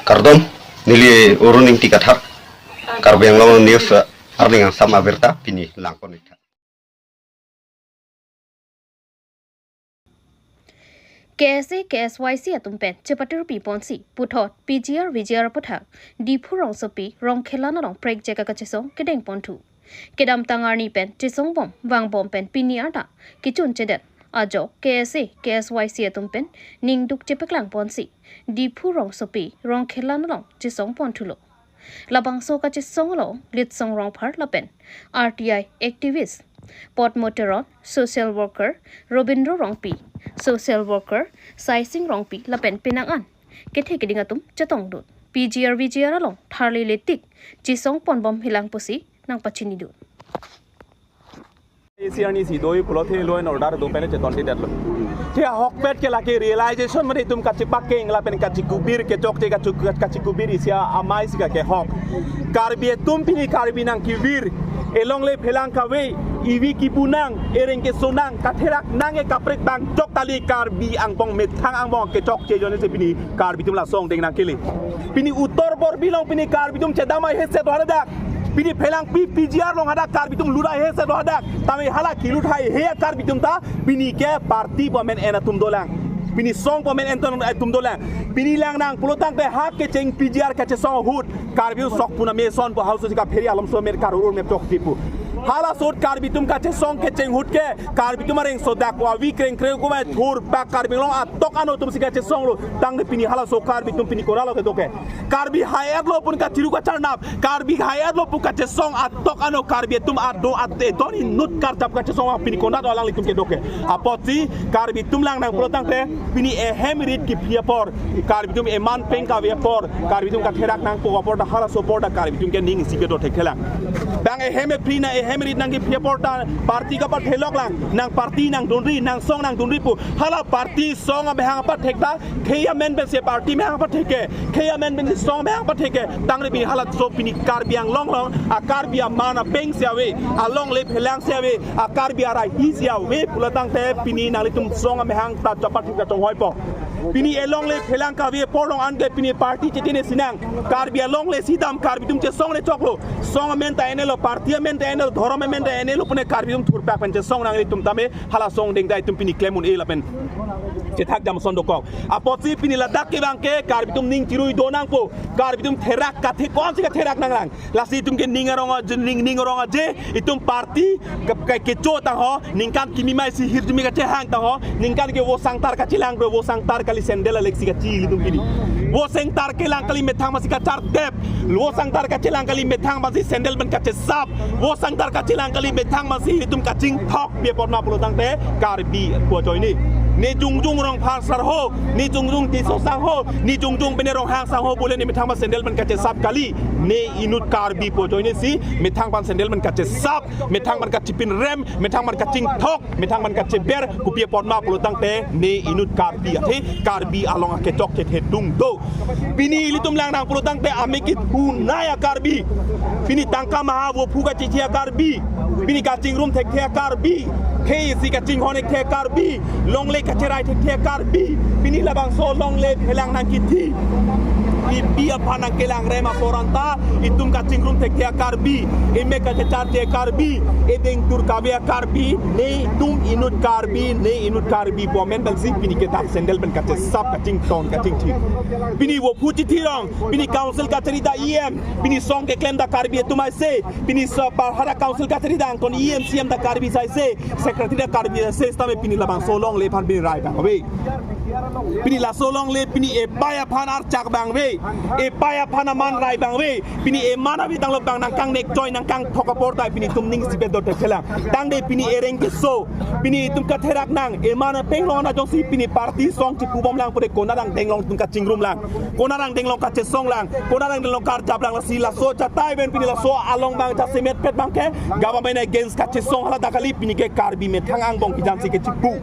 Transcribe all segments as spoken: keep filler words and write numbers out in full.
Kardom, neli Arun Ingti Kathar, Karbi Anglong News, eh, arni angsam abirta pini langpon ik tha. K S A, K S Y C atum pen chepatirpi ponsi puthot P G R V G R aputhak Diphu rongsopi Rongkhelan along prekjak akachesong kedeng ponthu. Kedamtang arni pen chesong bom vangbom pen pini arta kechun chedet ajok K S A, K S Y C atum pen ningduk chepaklang ponsi Diphu rongsopi Rongkhelan along chesong ponthulo. Labangso kachesong along Litsong Rongphar lapen R T I activist Potmo Teron, social worker Robindro Rongpi, social worker Saising Rongpi lapen penang an kethe keding atum chetongdun. P G R V G R along tharli letik chesong ponbom hilang pusi nangpachinidun. Isi arni si doi pulote law and order do pen cheton tidetlo. Ke ahokpet ke lake realization mari itum kachipakeng lapen kachikubir kechokche kachu-, kachikubir isi amei si kehok. Karbi atum pini Karbi nangkevir, elongle phelang kave, ivi kipu nang, ereng keso nang, katherak nang, ekaprek bang chok kali. Karbi angbong methang angbong kechokche ajoine si pini Karbi atum laso angdeng nangkele. Pini utor bor bilong pini Karbi atum chedam ai heset hadak. Pini phelangpi P G R along hadak Karbi atum lut ai heset hadak. Tame hala kelut haihe Karbi atum ta pini ke party pu amen en atum dolang. Pini song pu amen en atum dolang. Pini langnang pulotangte ha kecheng P G R kachesong ahut Karbi sok puna meson pu hausu sika pheri alom so mer karur mer chok tipu. Hala sot Karbi atum kachesong kecheng ahut ke Karbi atum areng sodak wa wi kreng kreng kumai thur pak Karbi Anglong atok ano atum si kachesonglo. Tangte pini halaso Karbi atum pini konatlo kedo ke. Karbi hai-etlo pun kachiru kacharnap, Karbi hai-etlo pun kachesong atok ano Karbi atum ado ate don inut karjap kachesong pini konat alanglitum kedo ke. Apotsi Karbi atum langnang pulotangte pini ehem rit kiphi apor, Karbi atum eman peng kave apor, Karbi atum katherak nangpo apor ta halaso apor ta Karbi atum ke ning isi kedo thekthelang. Bang ehem ephri na ehem rit nangkiphi apor ta party kapathelok lang, nang party nangdunri, nang song nangdunri pu. Hala party song amahang apathek ta khei amen pensi party amahang apathek ke, khei amen pensi song amahang apathek ke. Tangte pini halaso pini Karbi Anglong along a Karbi aman apeng si ave, alongle phelang si ave, a Karbi arai hi si ave pulotangte pini nanglitum song amahang ta chapathek ta chonghoi po. Pini elongle phelang kave apor along anke pini party chetine sinang. Karbi alongle si dam Karbi atum chesong le choklo. Song amen ta enelo, party amen ta enelo, dhorom amen ta enelo pune Karbi atum thurpak pen chesong nanglitum tame halaso angdeng ta itum pini klem un-e lapen chethak jam son dokok. Apotsi pini ladak kevang ke Karbi atum ning chirui do nangpo. Karbi atum therak kathe konsi katherak nanglang. Lasi itum ke ning arong aje, ning, ning arong aje, itum party ke, ke, kecho tangho, ningkan kimi mai si hirjume kachehang tangho, ningkan ke vo sangtar kachelang bre, vo sangtar kali sandal alek si kachi ilitum pini. Vo sangtar kelang kali methang masi kachartep, vo sangtar kachelang kali methang masi sandal pen kachesap, vo sangtar kachelang kali methang masi itum kachingthok pi apot ma pulotangte Karbi pu ajoine. Ne jongjong Rongphar sar ho, ne jongjong Tisso sang ho, ne jongjong pene Ronghang sang ho pule ne methang ma sandal pen kachesap kali. Ne inut Karbi pu ajoine si methang pen sandal pen kachesap, methang pen kachipinrem, methang pen kachingthok, methang pen kacheber, kopi apot ma pulotangte ne inut Karbi athe, Karbi along akechokche thedung do. Pini ilitum langnang pulotangte amekit hunai a Karbi. Pini tangka maha vo phu kachithi a Karbi. Pini kachingrum thekthe a Karbi. Khei si kachinghon thekthe a Karbi. Longle kacherai thekthe a Karbi. Pini labangso longle phelang nangkithi. Ipi aphan nangkelang rem apor anta itum kachingrum thekthe a Karbi. Emek kachecharche a Karbi. Edeng tur kave a Karbi. Ne itum inut Karbi. Ne inut Karbi pu amen pensi pini kedam sandal pen kachesap kachington kachingthi. Pini vo phu chithi rong, pini council kachari ta E M, pini song keklem ta Karbi atum aise, pini so pa hara council kachari ta angkon E M C M ta Karbi aise, secretary ta Karbi aise, sitame pini labangso longle aphan pini rai abang ave. Pini laso longle pini epai aphan archak abang ave, epai aphan aman rai abang ave, pini eman ave tanglo bang nangkangnek choi nangkangthok apor ta pini itum ning si bedo thekthe lang. Tangte pini ereng keso, pini itum katherak nang, eman apeng long na jongsi pini party song chipubom lang pure konat angdeng along itum kachingrum lang. Konat angdeng along kachesong lang, konat angdeng along karjap lang, lasi laso chatai pen pini laso along bang jasemet pet bang ke government against kachesong hala dakali pini ke Karbi methang angbong kijam si kechipu.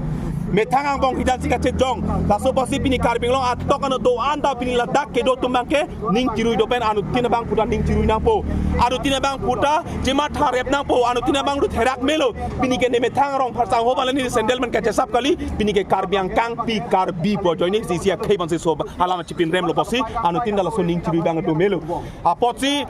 Methang angbong hidan si kachejong. Laso apotsi pini Karbi Anglong atok ano do-an ta pini ladak kedo atum abang ke ning chirui do pen anuttin abang puta ning chirui nangpo. Anuttin abang puta chematha rep nangpo. Anuttin abang ru therak melo. Pini ke ne methang arong pharsang ho bala ne sandal man kachesap kali. Pini ke Karbi angkang pi Karbi pu ajoine isi akhei bangsi so alam chipin rem lo apotsi anuttin ta laso ning chirui abang do melo. Apotsi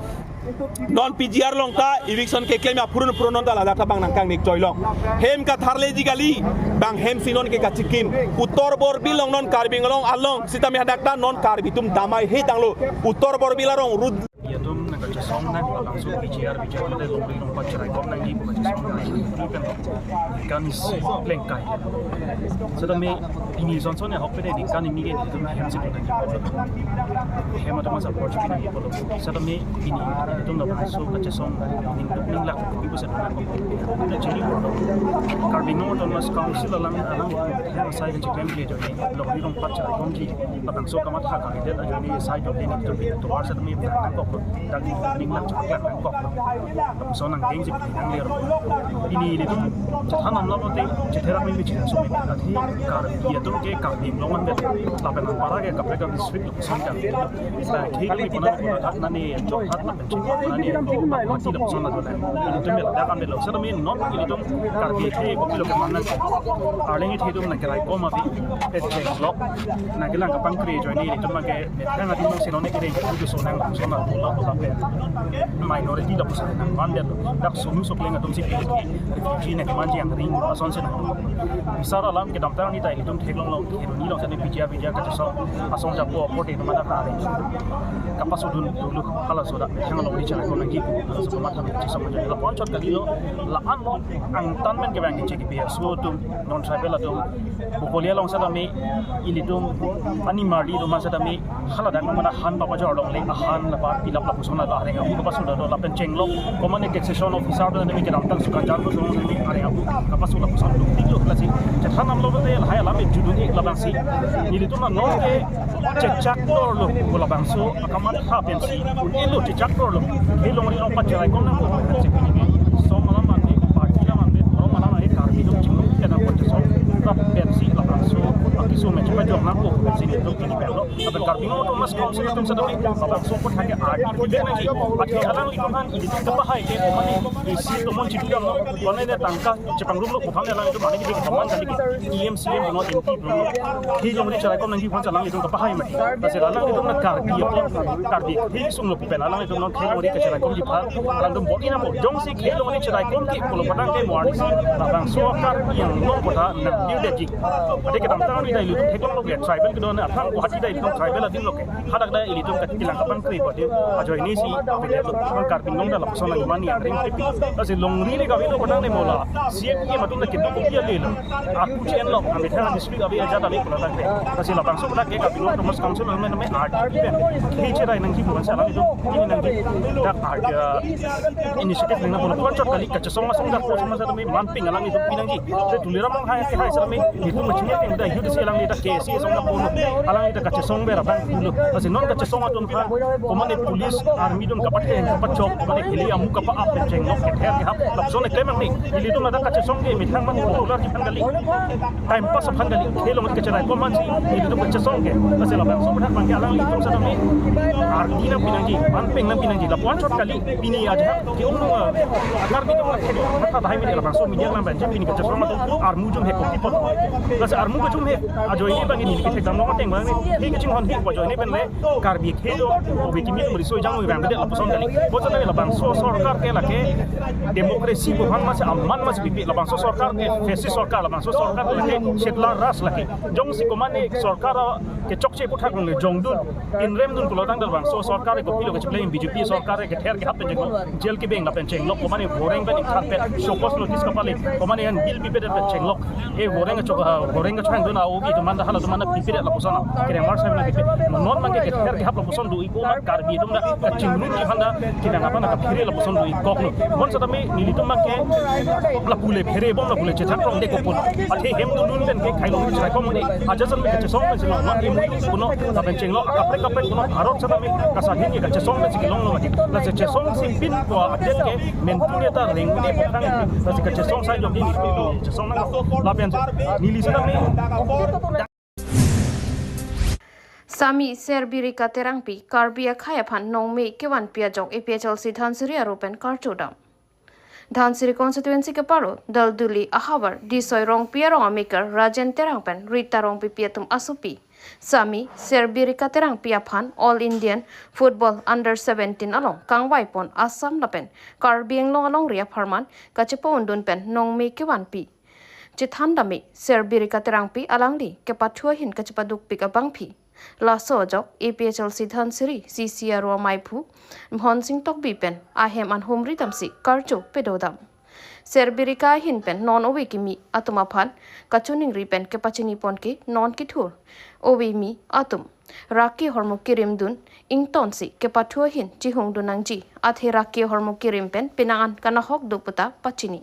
non P G R along ta eviction keklem aphuron aphuron non ta ladak ta bang nangkangnek joilong. Hem katharleji kali, bang hem si non ke kachikim. Uttor Borbil along non Karbi Anglong along sitame hadak ta non Karbi atum damai he tanglo. Uttor Borbil arong rut. Atum nangkachesong nang labangso P G R, P G R mate longri longpat cheraikom nangji pu kachesong nang. Kan isi plengkai. Setame pini son son ya hok pede di kan ini ke di tum hem si pun nangji. Hem atum support si nangji. Setame pini di tum labangso kachesong ning ning lak ibu setame. Kita jadi Karbi Anglong Autonomous Council alang alang hem asai kechiklem ke ajoine longri longpat cheraikomji. Labangso kamatha kalidet ajoine sai jok den itu pi tovar setame nangkok. Dagi ning lang chakla nangkok. Lapuson nang deng si pini nanglir. Pini ilitum chethan amlo te chetherak mimi chethan sumi. Athe Karbi atum ke Karbi Anglong andet. Lapen Anpara ke kaprek district lapuson kan. Nah, khei khei puna puna khat nani Jorhat lapen Chingkok nani Guwahati lapuson na dona. Ilitum bela dak kan belo. Setame non ilitum Karbi khei kopi lo keman nang. Arleng ithedum nangkeraikom api pet chenglok. Nangkelang kapangkri ajoine ilitum abang ke Nang ati nong sino ne kiri ke tujuh sonang sonang pula pula pe. Minority lapuson nang mandel. Dak sunu sokleng atum si pilih. Refugee ne kemanji angring ason si nang. Bisar alam kedamtang ni ta ilitum theklong long kiri ni long sani P G R P G R kachesong asong japo apo te mana kari. Kapasudun dulu hala soda. Yang long di channel ko nangji. Somat kami kachesong aja. Lapuson chot kali lo. La-an angtan men ke bang ke cheki pe. So atum non tribal atum. Bokoli along setame ilitum ani marli atum setame haladak mana han papa jor longle ahan lapa pilap lapuson la areng ahu kapasudun do lapen chenglok komane taxation officer do nemi kedamtang sukan jar ko song nemi areng ahu kapasudun lapuson do tiglo klasi chethan amlo te lahai alam judun ik labangsi ilitum non ke chechak dor lo ko labangso akamatha pensi un-elo chechak dor lo. He longri longpat cheraikom nangpo pensi pini ke. Song alam ante, party alam ante, orang mana ante Karbi atum chinglu ke nang kota song. Rap pensi labangso, aki so mencoba jong nangpo pensi ilitum pini pelo. Tapi Karbi Anglong Autonomous Council atum setame labangso pun hanya adi tidak lagi. Adi alang ilitum han ilitum kapahai ke komane isi atum mon chitu jam lo. Komane ne tangka chepangrum lo, bukan alang ilitum mane kita teman kali ke E M C M no M P no. He longri cheraikom nangji aphan alang ilitum kapahai mati. Lasi alang ilitum na Karbi apot, Karbi he sung lo pen alang ilitum no he longri kacheraikomji aphan alang ilitum bot ina mo. Jongsi he longri cheraikom ke pulo patang ke mo arnisi labangso Karbi Anglong kota nang dirdetji. Adi kedamtang ni ta ilitum theklong lo ke tribal kedo na athang Guwahati ta ilitum tribal adim lo ke. Hadak ta ilitum kachelang kapangkri ko ajoine si apedet lo. Karbi Anglong ta lapuson nang mani angring pipi. Lasi longri le kami lo patang ne mo la. C M P atum na kedo kopi ale lo. Aku chen lo, amethang district abe ajat abe pula tangte. Lasi labangso pula ke Karbi Anglong Autonomous Council nang nang art event. He cherai nangji bukan alang ilitum, ini nangji. Dak art initiative nang pun chot kali kachesong asong dak ko sama setame manping alang ilitum pinangji. Te Tuliram Ronghang hai hai setame ilitum machinnya yang dah hiu si alang ilitum K C song dak pun alang ilitum kachesong ber abang dulu. Lasi non kachesong atum pha, komane police, army atum kapathe, kapachok, komane hili amu kapa-ap chenglok kether kehap. Lapuson ke mang ni. Ilitum ladak kachesong ke methang mang popular ji aphan kali. Time pass aphan kali. He longri kacheraikom man si ilitum kachesong ke. Lasi labangso pun hak bang ke alang ilitum setame ardi nang pinangji, manpeng nang pinangji. Lapuson chot kali pini aja ke unu akar bitum la kedo. Mata dahai mini labangso media nang banjir pini kachesong atum armu jum he kopi pot. Lasi armu kejum he ajoine bang ini ke thekdam long ateng bang ni. He kachinghon he ajoine pen le Karbi kedo, obi kimi tum riso jang ui bang bede lapuson kali. Bot setame labangso sorkar ke lake demokrasi bukan masih aman masih pipi labangso sorkar ke fascist sorkar labangso sorkar lake settler ras lake. Jongsi komane sorkar kechokche puthak nang jongdun inrem dun pulo tangte labangso sorkar ke kopilo kachepleng B J P sorkar kether kehap pen chenglok, jail kebeng lapen chenglok, komane voreng pen ingkar pen, show cause notice kapale, komane an bill pipe pen chenglok. Eh, voreng chok, ah, voreng chok hang dun a ogi atum manda hala atum manda pipe lapuson. Kereng mar sai na pipe. Non Bangke kether kehap lapuson do-ikpo ma Karbi atum ta kachingrum ji aphan ta kedang aphan ta kaphere lapuson do-ikkoklo. Bonsetame nelitum bangke lapu le pherebom lapu le chethak rongdekpo pulo. Athe hem dodun pen ke khailong chethak kom ne. Aja son me kachesong pensi longlo, hem dodun puno, lapen chenglong akaprek kaprek puno, Bharat setame kasadhin ke kachesong pensi kelonglo mati. Lasi chesongsi pinpo aden ke mentu ne ta rengdunde putang. Lasi kachesong sai jok di nelitum chesong nang. Lapen neli setame Sami Serbirika Terangpi, Karbi akhei aphan nongme kevanpi ajok A P H L C Dhansiri aru pen karcho dam. Dhansiri constituency keparlo Dalduli ahavar Disoi Rongpi arong amekar Rajen Terang pen Rita Rongpipi atum asopi Sami Serbirika Terangpi aphan All Indian Football Under seventeen along kangvaipon Assam lapen Karbi Anglong alongri apharman kachepa-undun pen nongme kevanpi chethan dame Serbirika Terangpi alangli kepathu ahin kachepadukpik abangpi. Laso ajok A P H L C Dhansiri C C aru amaiphu Mohon Sing Tokbi pen ahem an humri damsi karcho pedodam. Serbirika ahin pen non ove kimi atum aphan kachiningri pen kepachinipon ke non kethur ove kimi atum rake hormu kirimdun ingtonsi kepathu ahin chihungdun nangji, athe rake hormu kirim pen penang an kanahok do puta pachini.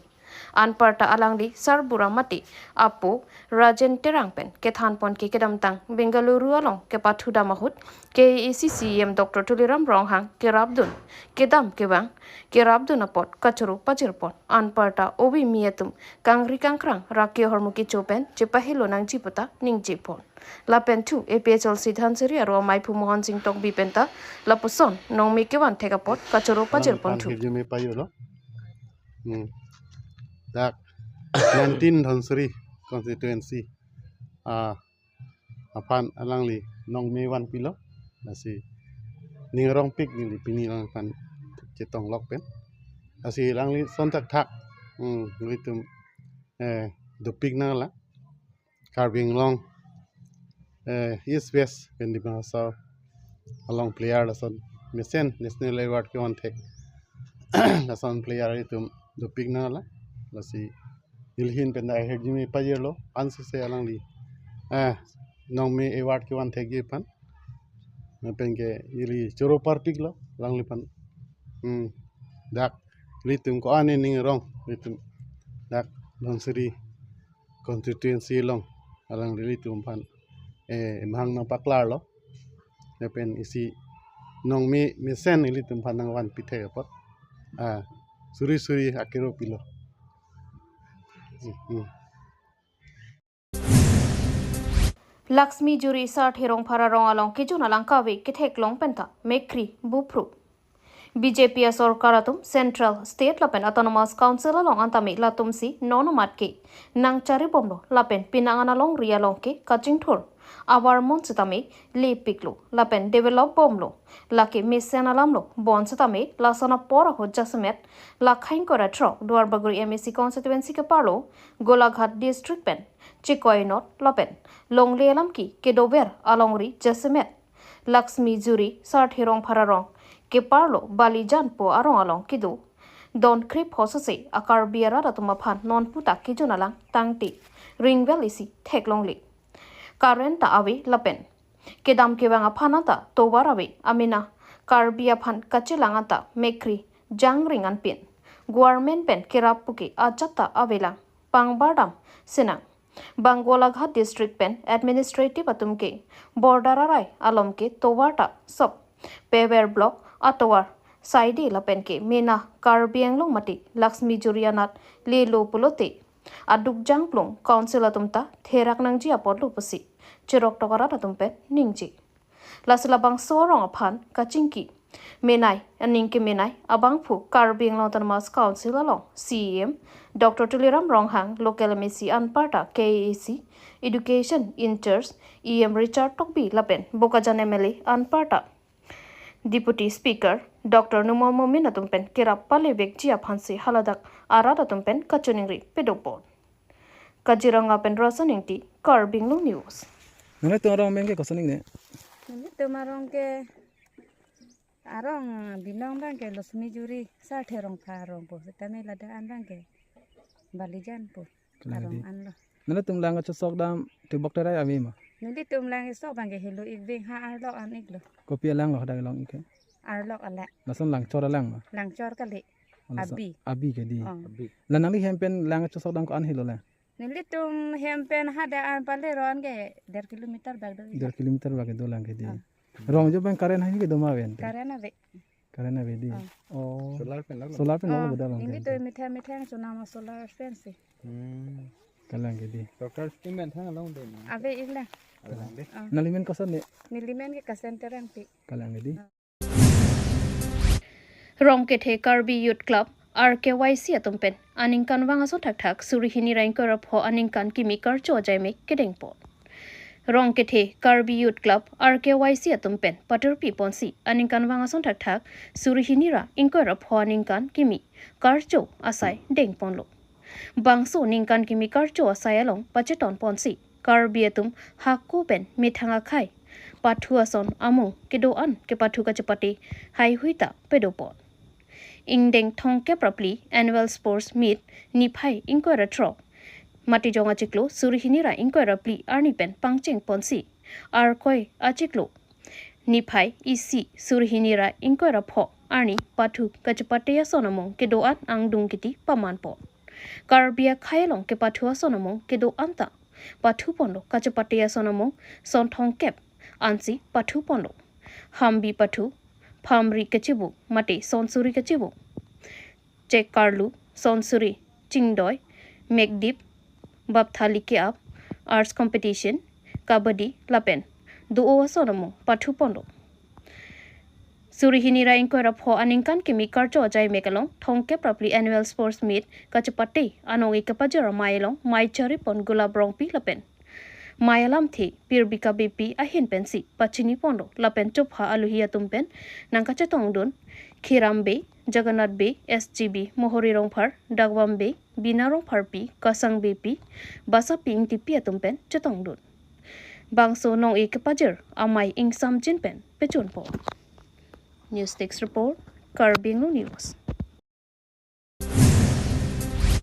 Anparta alangli sarbura mati apo Rajen Terang pen kethanpon ke kedamtang Bengaluru along kepathu dam ahut K A A C C E M Doctor Tuliram Ronghang kerapdun kedam kevang kerapdun apot kachoro pajirpon. Anparta ove kimi atum kangri kangkrang rake hormu kecho pen chepahelo nangji puta ningjepon. Lapen thu A P H L C Dhansiri aru amaiphu Mohon Sing Tokbi penta lapuson nongme kevan thek apot kachoro pajirpon thu. Hirjume pajirlo. Hmm. Dak nineteen Dhansiri constituency, ah, aphan alangli nongme vanpilo. Lasi ning arongpik neli pini alangphan chetonglok pen. Lasi alangli son thakthak, hmm, nelitum, eh, dopik nanglang. Karbi Anglong, eh, East West pen Dima Hasao along player lason mesen national award kevan thek lason player itum dopik nanglang. Lasi neli ahin pen ta hirjume pajirlo, ansose alangli, eh, nongme award kevan thekji aphan. Lapen ke neli choro parpiklo alangliphan. Hmm. Dak nelitum ko-an ning arong nelitum dak Dhansiri constituency along alangli ilitum aphan, eh, emahang nangpaklarlo. Lapen isi nongme mesen ilitum aphan nangvanpi thek apot, ah, suri suri akero pilo. Hmm. Laxmi Juri Sarthe Rongphar arong along kejun alang kave ketheklong penta mekkri bupru. B J P asorkar atum Central, State lapen Autonomous Council along antame latumsi non amat ke nangcharibomlo lapen penang an alongri along ke kachingthur avarmon setame lepiklo lapen develop bomlo, lake mesen alamlo. Bonsetame lason apor ahut jasemet la khaingkora throk Duarbagori M A C constituency keparlo Golaghat district pen Chikoinot lapen Longle alam ke kedover alongri jasemet Laxmi Juri Sarthe Rongphar arong keparlo Balijan pu arong along kedo don krip hosose a-Karbi arat atum aphan non puta kejun alang tangte ringvel isi theklongle. Current ta ave lapen kedam kevang aphan anta tovar ave, amena Karbi aphan kachelang anta mekkri jangring anpin government pen kerap puke ajat ta avelang, pangbardam sinang. Bang Golaghat district pen administrative atum ke border arai along ke tovar ta sop paver block atovar saide lapen ke mena Karbi Anglong mate Laxmi Juri anat lelo pulote aduk jangplung council atum ta therak nangji apotlo pusi chirok tokarat atum pen ningje. Lasi labangso arong aphan kachingki menei aning kemenei abangphu Karbi Anglong Autonomous Council along C E M Doctor Tuliram Ronghang, local M A C anparta K A A C education in charge E M Richard Tokbi lapen Bokajan M L A anparta Deputy Speaker Doctor Numal Momin atum pen kerap palevekji aphansi haladak arat atum pen kachiningri pedopon. Kaziranga pen Rosa Ingti, Karbi Anglong News. Nangtum arong abang ke koson ingne? Nangtum arong ke arong binong abang ke Laxmi Juri Sarthe Rongphar arong pu, setame ladak an abang ke Balijan pu arong anlo. Nangtum lang kachesok dam tebok terai ave ma? Nelitum lang isok abang ke helo ik veng ha arlok an iklo. Kopi alang lo hadak long ik ke? Arlok alang. Lason Langchor alang ma? Langchor kali. Oh, lason Abi. Abi ke di. Oh. Abi. La nangli hem pen lang chosok dam ko-an helo la? Nelitum hem pen hadak an pale ron ke der kilometer bak do. Der kilometer bak do lang ke di. Oh. Rong jo abang current hai ke do ma ven? Current ave. Current ave di. Ah. Oh. Solar pen lo. Solar pen lo. Ah, boda bang nelitum methang methang chonam solar pen si. Hmm. Kalang ke di. Sorkar scheme pen thang along de na. Ave ik la. Ave lang de. Ah. Nangli men koson ne? Neli men ke Kasen Terangpi. Kalang ke di. Ah. Rongkethe Karbi Youth Club, R K Y C atum pen aningkanvang ason thakthak suri hini ra ingkoi ra pho aningkan kimi karcho ajaimek kedengpon. Rongkethe Karbi Youth Club, R K Y C atum pen paturpi ponsi aningkanvang ason thakthak suri hini ra ingkoi ra pho aningkan kimi karcho asai dengponlo. Bangso ningkan kimi karcho asai along pacheton ponsi Karbi atum hako pen methang akhei pathu ason amung kedo-an kepathu kachepate haihui ta pedopon. Ingdeng thomkep ra phli Annual Sports Meet niphai ingkoi ra throk Matijong achiklo suri hini ra ingkoi ra phli arni pen pangcheng ponsi Arkoi achiklo niphai isi suri hini ra ingkoi ra pho arni pathu kachepate ason amung kedo-an angdung kiti pamanpon. Karbi akhei along kepathu ason amung kedo-an ta pathuponlo, kachepate ason amung son thomkep ansi pathuponlo. Hambi pathu, phamri kachibu mate son suri kachibu, chek karlu, son suri, chingdoi, mekdip, bapthali ke-ap, arts competition, kabaddi lapen do-o ason amung pathuponlo. Suri hini ra ingkoi ra pho aningkan kimi karcho ajaimek along thomkep ra phli Annual Sports Meet kachepate anong-e kepajir amei along mei charipon Gulab Rongpi lapen mei alamthe Pirbika Beypi ahin pensi pachiniponlo lapen chopha aluhi atum pen nangkachetongdun Khiram Bey, Jagannath Bey, S G B, Mohori Rongphar, Dagbam Bey, Bina Rongpharpi, Kasang Beypi, Basapi Ingtipi atum pen chetongdun. Bangso nong-e kepajir amei ingsamjin pen pechunpo. News Desk Report, Karbi Anglong News.